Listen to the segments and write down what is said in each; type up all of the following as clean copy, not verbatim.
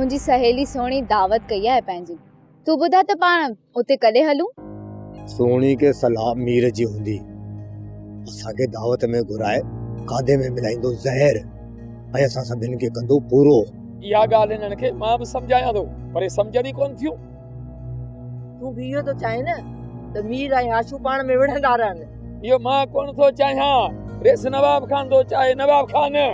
منهنجي سهيلي سهڻي دعوت ڪئي آهي پنهنجي. تون ٻڌاء ته پاڻ اتي ڪڏهن هلون؟ سهڻي کي صلاح مير جي هوندي. اسان کي دعوت ۾ گهرائي کاڌي ۾ ملائيندو زهر ۽ اسان سڀن کي ڪندو پورو. اها ڳالهه انهن کي مان به سمجهايان ٿو پر اهي سمجهن ئي ڪونه ٿيون. تون به اهو ٿو چاهين نه ته مير ۽ هاشو پاڻ ۾ وڙهندا رهن. اهو مان ڪونه ٿو چاهيان. ريس نواب خان ٿو چاهي. نواب خان!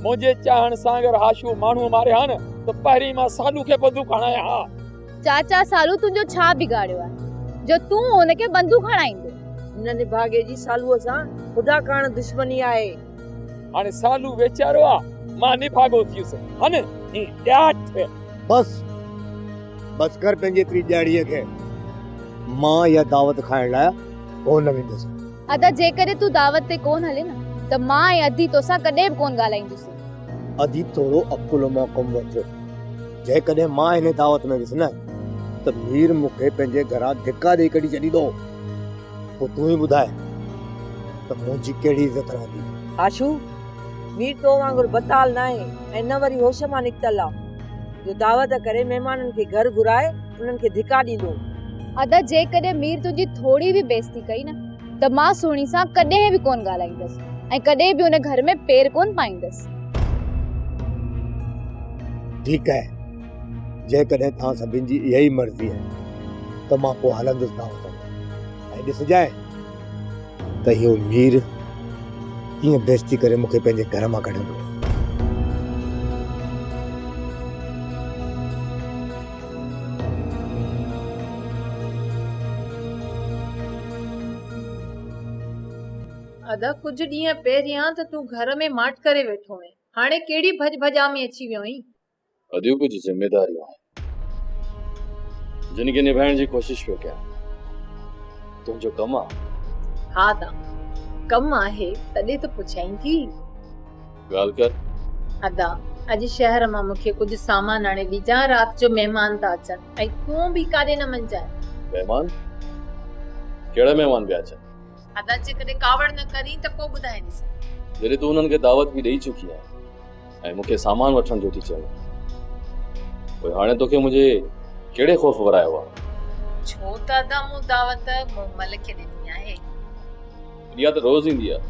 منهنجي چاهڻ سان اگر هاشو ماڻهو ماري ها نه ته پهرين مان سالو کي بندوق هڻايان ها. چاچا سالو تنهنجو ڇا بگاڙيو آهي جو تون هن کي بندوق هڻائيندين. هن نڀاڳي جي سالوء سان خدا ڪاڻ دشمني آهي. هاڻي سالو ويچارو آ مان نڀاڳو ٿيس ها نه هي ڏياٺ. بس بس ڪر پنهنجي ايتري ڏياڙيء کي. مان اها دعوت کائڻ لاء ڪونه ويندس. ادا جيڪڏهن تون دعوت تي ڪونه هلين نه ته مان ۽ ادي توسان ڪڏهن به ڪونه ڳالهائينديسون. ادي ٿورو عقل مان ڪم وٺ. جيڪڏهن مان هن دعوت ۾ ويس نه ته مير مون کي پنهنجي گهران ڌڪا ڏئي ڪڍي ڇڏيندو. پوء تون ئي ٻڌاء ته منهنجي ڪهڙي عزت رهندي. آشو، مير تو وانگر بتال ناهي ۽ نه وري هوش مان نڪتل آ جو دعوت ڪري مهمانن کي گهر گهرائي انهن کي ڌڪا ڏيندو. ادا جيڪڏهن مير تنهنجي ٿوري به بيعزتي ڪئي نه ته مان سهڻي سان ڪڏهن به ڪونه ڳالهائيندس ۽ ڪڏهن به ان گهر ۾ پير ڪونه پائيندس. ٺيڪ آهي، جيڪڏهن توهان سڀن جي اها ئي مرضي آهي ته مان پوء هلندس دعوت ۾ ۽ ڏسجانء ته اهو مير ڪيئن بيعزتي ڪري مون کي پنهنجي گهر مان ڪڍندو. ادا ڪجهه ڏينهن پهريان ته تون گهر ۾ ماٺ ڪري ويٺو هئين، هاڻي ڪهڙي ڀڄ ڀڄان ۾ اچي ويو آهين؟ اديون ڪجهه ذميداريون آهن، جن کي نڀائڻ جي ڪوشش پيو ڪيان. تنهنجو ڪم آ؟ ها ادا، ڪم آهي تڏهن ته پڇيائين ٿي. ڳالهه ڪر. ادا، اڄ شهر مان مون کي ڪجهه سامان آڻي ڏجان، رات جو مهمان ٿا اچن ۽ تون به ڪاڏي نه وڃجانء. مهمان؟ ڪهڙا مهمان پيا اچن؟ ادا، جيڪڏهن ڪاوڙ نه ڪرين ته پوء ٻڌائينديسين. جڏهن تون انهن کي دعوت به ڏئي چڪي آهين ۽ مون کي سامان وٺڻ جو ٿي چوين، پوء هاڻي توکي منهنجي ڪهڙي خوف ورايو آهي؟ ڇو ته ادا مون دعوت مومل کي ڏني آهي. اها ته روز ايندي آهي،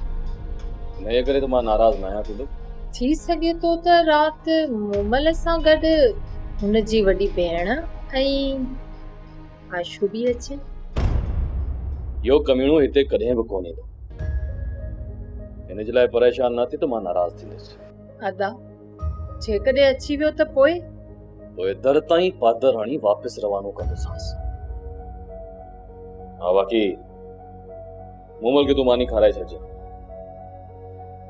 انهيء ڪري ته مان ناراض ناهيان ٿيندو. ٿي سگهي ٿو ته رات مومل سان گڏ هن جي وڏي ڀيڻ ۽ آشو به اچي. اهو ڪميڻو هتي ڪڏهن به ڪونه ايندو. هن جي لاء پريشان نه ٿي ته مان ناراض ٿيندس. ادا، جيڪڏهن اچي ويو ته پوء؟ پوء در تائين پادر هڻي واپس روانو ڪندوسانس. ها باقي مومل کي تون ماني کارائي ڇڏجان.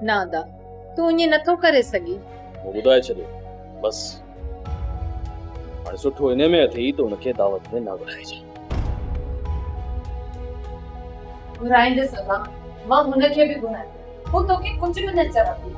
نه ادا، تون ائين نٿو ڪري سگهين. مون ٻڌائي ڇڏيو، بس هاڻي سٺو انهي ۾ اٿئي ته ان کي دعوت ۾ نه گهرائجان. گهرائيندس ادا، مان هن کي به گهرائيندس. هو توکي ڪجهه به نه چوندي.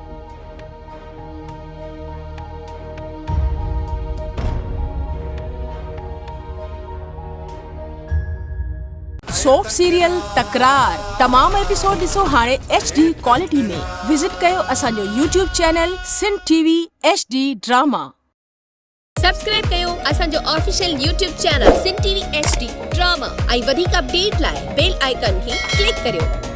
سوپ سيريل تڪرار تمام ايپيسوڊ ڏسو هاڻي ايڇ ڊي ڪوالٽي ۾ وزٽ ڪيو اسان جو YouTube channel Sindh T V H D drama. Subscribe ڪيو اسان جو official YouTube channel Sindh T V H D drama ۽ وڌيڪ اپڊيٽ لاء بيل آئيڪان کي ڪلڪ ڪريو.